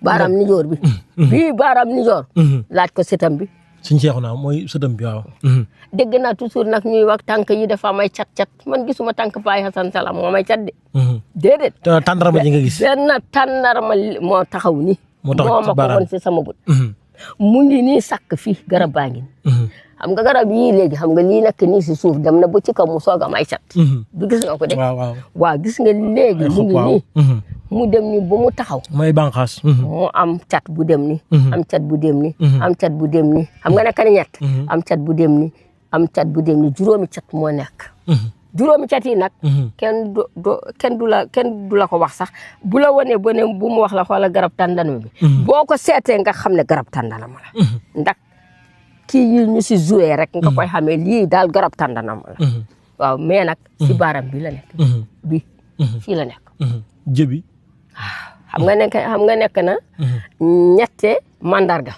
baaraam nijoor bi. bii baaraam nijoor. laaj ko sëtam bi. suñu seexu naa mooy sëtam bi waaw. dégg naa toujours nag ñuy wax tànk yi dafa may cat man gisuma tànk Baye Hassan Salam moo may cat de. déedéet. te tàndarma ji nga gis. benn tàndarma moo taxaw ni. moo taxaw ci baaraam moo ma ko won si sama bët. mu ngi nii sakk fii garab baa ngi nii. xam nga garab yii léegi xam nga lii nekk nii si suuf dem na ba ci kaw mu soog a may cat. du gis nga ko de. waaw gis nga léegi mu ngi nii. mu dem ni ba mu taxaw. mooy bànqaas. mu am cat bu dem ni. am cat bu dem ni. am cat bu dem ni xam nga nekk na ñett. am cat bu dem ni am cat bu dem ni juróomi cat moo nekk. juróomi cat yi nag. kenn du la ko wax sax bu la wanee ba ne bu mu wax la xoola garab tàndanama bi. boo ko seetee nga xam ne garab tàndanama la. ndax kii yi ñu si joué rek. nga koy xamee lii daal garab tàndanama la. waaw mais nag si baaram bi la nekk. bi fii la nekk. jëbi. xam nga nekk na. ñette mandarga.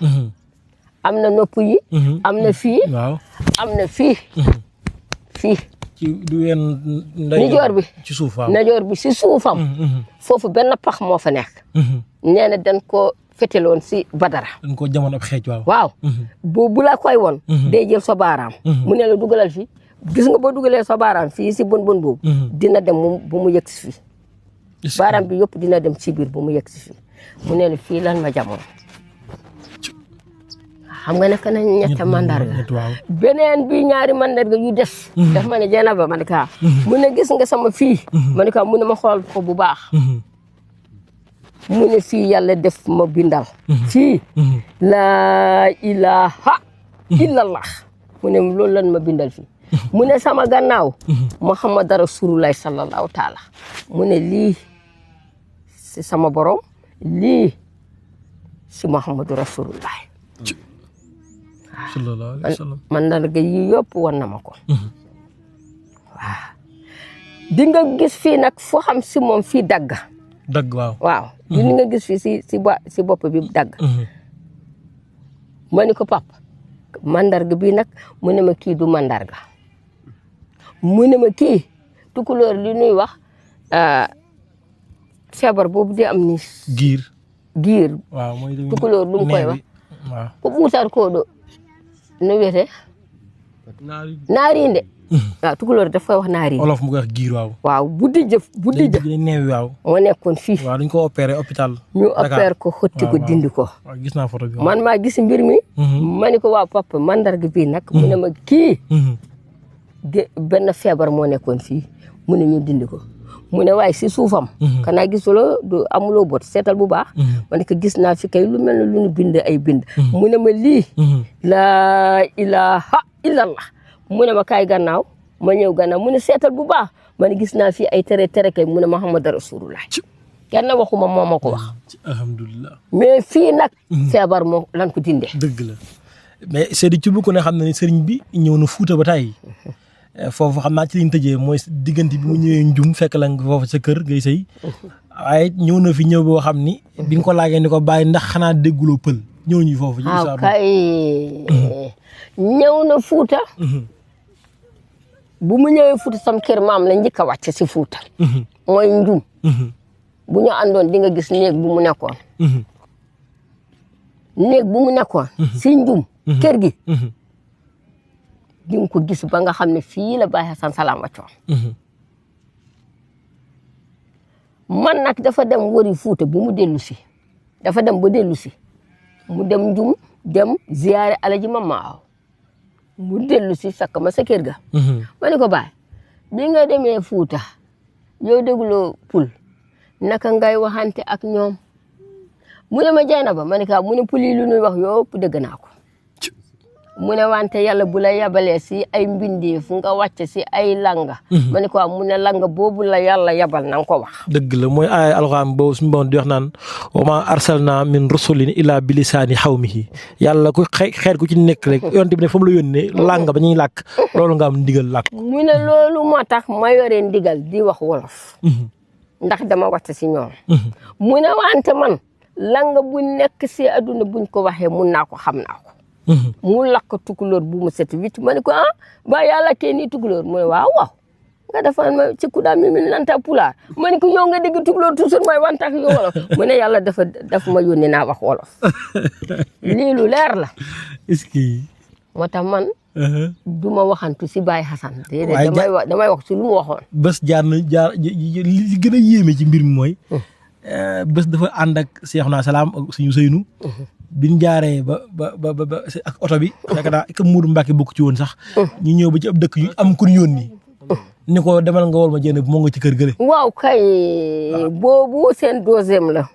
am na nopp yi. am na fii. waaw am na fii. fii. ci du yenn nijoor bi ci suuf waaw nijoor bi si suufam. foofu benn pax moo fa nekk. nee na dañ ko feteloon si badara. dañ ko jamono ab xeej waaw. waaw bu la koy woon. day jël sa baaraam. mu ne la dugalal fii gis nga boo dugalee sa baaraam fii si bon boobu. dina dem bu mu yegg si fii. baaraam bi yëpp dina dem ci biir bu mu yegg si fii mu ne la fii lan ma jamono. xam nga nekk na ñett mandarga beneen bi ñaari mandarga yu des. daf ma ne Jeynaba ma ne ko mu ne gis nga sama fii. ma ne ko mu ne ma xool ko bu baax. mu ne fii yàlla def ma bindal. fii laa ilaha illallah mu ne loolu lan ma bindal fii. mu ne sama gannaaw. Muhammad Rasulullah sallallahu taala mu ne lii si sama borom lii si Muhammadu Rasulullah. sallallahu alayhi wa sallam mandarga yi yëpp wan na ma ko. waaw di nga gis fii nag foo xam si moom fii dagg. dagg waaw. waaw di nga gis fii si bopp bi dagg. ma ni ko pap mandarga bii nag mu ne ma kii du mandarga. mu ne ma kii tukulóor li ñuy wax feebar boobu di am ni. giir. waaw mooy tukulóor lu mu koy wax. waaw ko ɓuutar ko ɗo no wiyete naarinde. waaw tukulóor daf koy wax naarinde. olof mu koy wax giir waaw. waaw buddi jëf neew waaw. moo nekkoon fii. waaw dañ ko opéré hôpital. ñu opéré ko xotti ko dindi ko. waaw gis naa photo bi. man maa gis mbir mi. ma ni ko waaw papa mandarga bii nag. mu ne ma kii. de benn feebar moo nekkoon fii mu ne ñu dindi ko. mu ne waaye si suufam. kanaa gisuloo du amuloo bot seetal bu baax. ma ne ko gis naa fi kay lu mel ne lu ñu bind ay bind. mu ne ma lii. laa ilaha illallah. mu ne ma kaay gannaaw ma ñëw gannaaw mu ne seetal bu baax ma ne gis naa fi ay tere kay mu ne Muhammad Rasulullah. kenn waxuma moo ma ko wax. alhamdulilah. mais fii nag. feebar moo lan ko dindee. dëgg la mais Seydi Thioub ko ne xam na ne sëriñ bi ñëw na Fuuta ba tey. foofu xam naa ci liñ tëjee mooy diggante bi mu ñëwee njum fekk la nga foofu sa kër ngay sëy waaye ñëw na fi ñëw boo xam ni bi nga ko laajee ni ko bàyyi ndax xanaa dégguloo pël ñëw ñu foofu. waaw kay ñëw na Fuuta. bu mu ñëwee Fuuta sam kër maam la njëkk a wàcc si Fuuta. mooy njum. bu ñu àndoon di nga gis néeg bu mu nekkoon. néeg bu mu nekkoon. si njum kër gi. di nga ko gis ba nga xam ne fii la Baye Hassan Salam wàccoon. man nag dafa dem wëri Fuuta bu mu dellu si. dafa dem ba dellu si. mu dem njum dem ziyaare Alaji Mamaaw. mu dellu si fekk ma sa kër ga. ma ne ko Baye bi nga demee Fuuta yow dégguloo pul naka ngay waxante ak ñoom. mu ne ma Jeynaba ma ne ko mu ne pul yi lu ñuy wax yëpp dégg naa ko. mu ne wante yàlla bu la yabalee si ay mbindeef nga wàcc si ay langa. ma ne ko mu ne langa boobu la yàlla yabal na nga ko wax. dëgg la mooy ay alxuraan boobu suñu borom di wax naan wa maa arsalnaa min rasulin illaa bi lisaani xawmihi yàlla ku xeet ku ci nekk rek yonent bi ne fa mu la yónnee langa ba ñuy làkk loolu nga am ndigal làkk. mu ne loolu moo tax ma yore ndigal di wax wolof. ndax dama wàcc si ñoom. mu ne wante man langa bu nekk si adduna buñ ko waxee mun naa ko xam naa ko. mu lakk tukulóor bu mu set wicc ma ne ko ba yàlla kee nii tukulóor mu ne waaw nga defal ma ci ku daal mi nanta pulaar ma ne ko yow nga dégg tukulóor toujours mooy wantak yu wolof mu ne yàlla dafa ma yónni naa wax wolof lii lu leer la. est-ce que. moo tax man. du ma waxantu si Baye Hassan. déedéet damay wax si lu mu waxoon. bés li gën a yéeme ci mbir mi mooy. bés dafa ànd ak Seexuna Salaam ak suñu Seynu. biñ jaaree ba ak oto bi. yaakaar naa ak Mourou Mbacke bokk ci woon sax. ñu ñëw ba ci ab dëkk yu am ku ñu yónni. ni ko demal nga wol ma jéem moo nga ci kër gële. waaw kay. boobu seen deuxième la.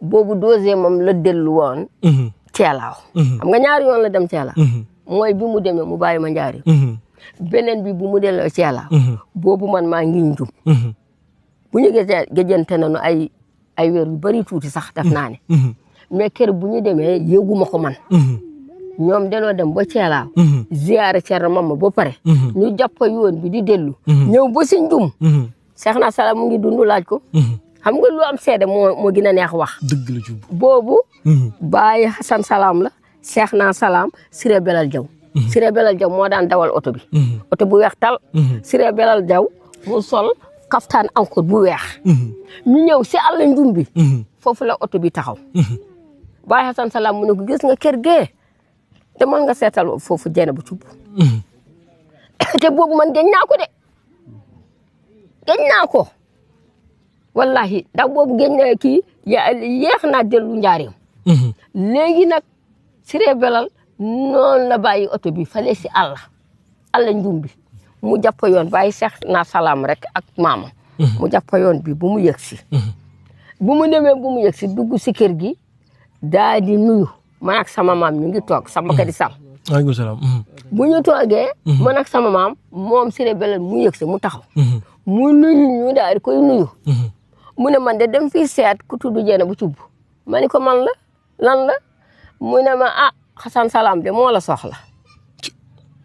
boobu deuxième am la dellu woon. Ceelaaw. xam nga ñaari yoon la dem Ceelaaw. mooy bi mu demee mu bàyyi ma njaari. beneen bi bu mu delloo Ceelaaw. boobu man maa ngi njum. bu ñu gëjante nañu ay weer yu bari tuuti sax def naa ne. mais kër bu ñu demee yëguma ko man. ñoom danoo dem ba Ceelaaw. ziyaare Cerno Mama ba pare. ñu jàpp yoon bi di dellu. ñëw ba si njum. Seexna Salaam mu ngi dund laaj ko. xam nga lu am seede moo gën a neex wax. dëgg la jub boobu. Baye Hassan Salaam la. Seexna Salaam Siré Belal Jaw. Siré Belal Jaw moo daan dawal oto bi. oto bu weex tal. Siré Belal Jaw mu sol kaftaan encore bu weex. ñu ñëw si àll njum bi. foofu la oto bi taxaw. Baye Hassan Salaam mu ne ko gis nga kër gee. demal nga seetal foofu jeene bu cub. te boobu man gëj naa ko de. gëj naa ko. wallahi ndax boobu gëj na kii yeex naa dellu njaareem. léegi nag Siré Belal noonu la bàyyi oto bi fale si àll njum bi mu jàpp yoon bàyyi Seexna Salaam rek ak maama. mu jàpp yoon bi bu mu yëg si. bu mu demee bu mu yëg si dugg si kër gi daa di nuyu man ak sama maam ñu ngi toog sama kër di sal. waaleykum salaam. bu ñu toogee. man ak sama maam moom Siré Belal mu yëg si mu taxaw. mu nuyu ñu daal di koy nuyu. mu ne man de dem fii seet ku tudd jeene bu cub ma ni ko man la lan la mu ne ma Hassan Salaam de moo la soxla.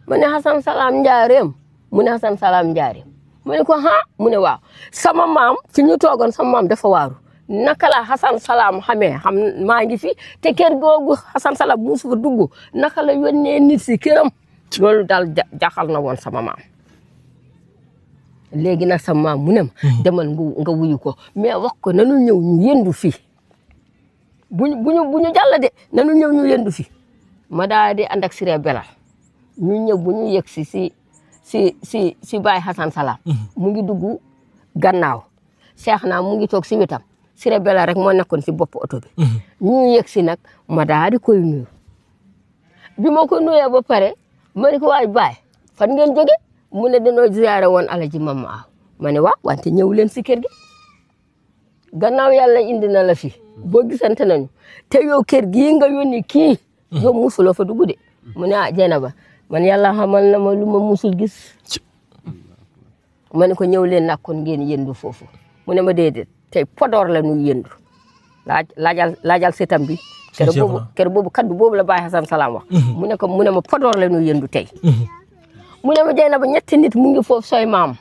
mu ne Hassan Salaam njaareem mu ne Hassan Salaam njaareem mu ne ko mu ne waaw sama maam fi ñu toogoon sama maam dafa waaru naka la Hassan Salaam xamee xam maa ngi fi te kër googu Hassan Salaam musu fa dugg naka la yónnee nit si këram loolu daal jaxal na woon sama maam. léegi nag sama maam mu ne ma demal nga wuyu ko mais wax ko nanu ñëw ñu yendu fi bu ñu jàll de nanu ñëw ñu yendu fi ma daal di ànd ak Siré Belal ñu ñëw bu ñu yegg si Baye Hassan Salaam. mu ngi dugg gannaaw Seexna mu ngi toog si wetam Siré Belal rek moo nekkoon si bopp oto bi. ñu yegg si nag ma daal di koy nuyu bi ma ko nuyee ba pare ma ne ko waay Baye fan ngeen jóge mu ne dañoo ziyaare woon Alaji Mama Aw ma ne waaw wante ñëw leen si kër gi gannaaw yàlla indi na la fi boo gisante nañu te yow kër gii nga yónni kii yow musuloo fa dugg de mu ne Jeynaba man yàlla xamal na ma lu ma musul gis ma ne ko ñëw leen nag kon ngeen yëndu foofu mu ne ma déedéet tey Podor la ñuy yëndu laajal setam bi kër boobu kaddu boobu la Baye Hassan Salaam wax mu ne ma Podor la ñuy yëndu tey mu ne ma Jeynaba ñetti nit mu ngi foofu sooy maam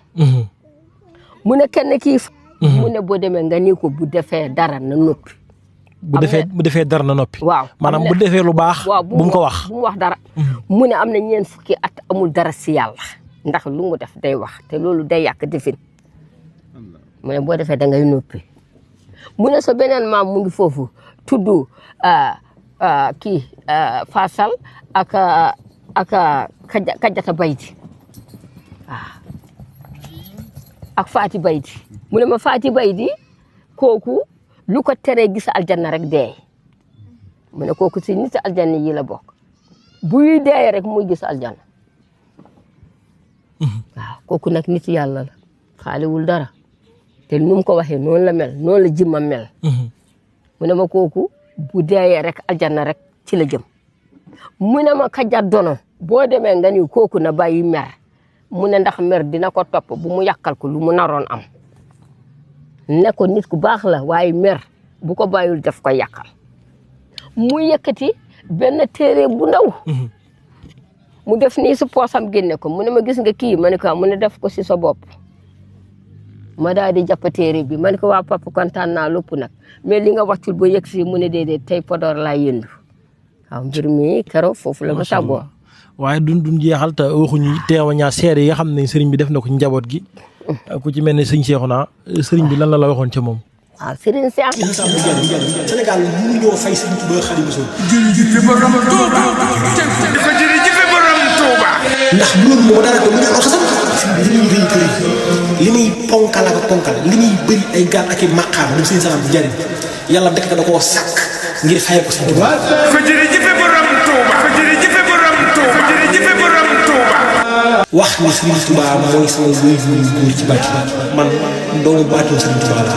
mu ne kenn kii mu ne boo demee nga ni ko bu defee dara na noppi bu defee dara na noppi waaw maanaam bu defee lu baax bu mu ko wax bu mu wax dara mu ne am na ñeent fukki at amul dara si yàlla ndax lu mu def day wax te loolu day yàq defin mu ne boo defee da ngay noppi mu ne sa beneen maam mu ngi foofu tudd kii Fasal ak Kajata Bayti waaw ak Faati Bayti mu ne ma Faati Bayti kooku lu ko teree gis aljanna rek dee mu ne kooku si nit aljanna yi la bokk buy dee rek muy gis aljanna waaw kooku nag nit yàlla la xaalewul dara te nu mu ko waxee noonu la mel noonu la jëmma mel mu ne ma kooku bu dee rek aljanna rek ci la jëm mu ne ma Kaja Dono boo demee nga ni kooku na bàyyi mer mu ne ndax mer dina ko topp bu mu yàqal ko lu mu naroon am ne ko nit ku baax la waaye mer bu ko bàyyul def ko yàqal mu yëkkati benn téere bu ndaw mu def nii si poosam génne ko mu ne ma gis nga kii ma ne ko mu ne def ko si sa bopp ma daal di jàpp téere bi ma ne ko waa papa kontaan naa lépp nag mais li nga wàccul ba yëg si mu ne déedéet tey Podor laa yëndu waaw mbir mi keroog foofu la ma tàggoo waaye duñ jeexal te waxuñu témoignage seere yi nga xam ne sëriñ bi def na ko ci njaboot gi ku ci mel ne sëñ Cheikhouna sëriñ bi lan la waxoon ca moom. waaw Serigne Cheikh. Sénégal mënuñoo fay sëriñ Touba Xaadimu Rasuul. jërëjëf borom Touba. jërëjëf borom Touba. ndax loolu moo dara ko mu ne alxasam li muy rëy rëy li muy ponkal ak ponkal li muy bëri ay gaal ak i maqaam moom sëñ Salam di jariñ yàlla dëkk da koo sàkk ngir fay ko sëñ Touba. jërëjëf borom Touba. jërëjëf borom Touba. jërëjëf borom Touba. wax ni sëriñ Touba mooy sama wéy wu góor ci bàcc man doomu baatu sëriñ Touba la.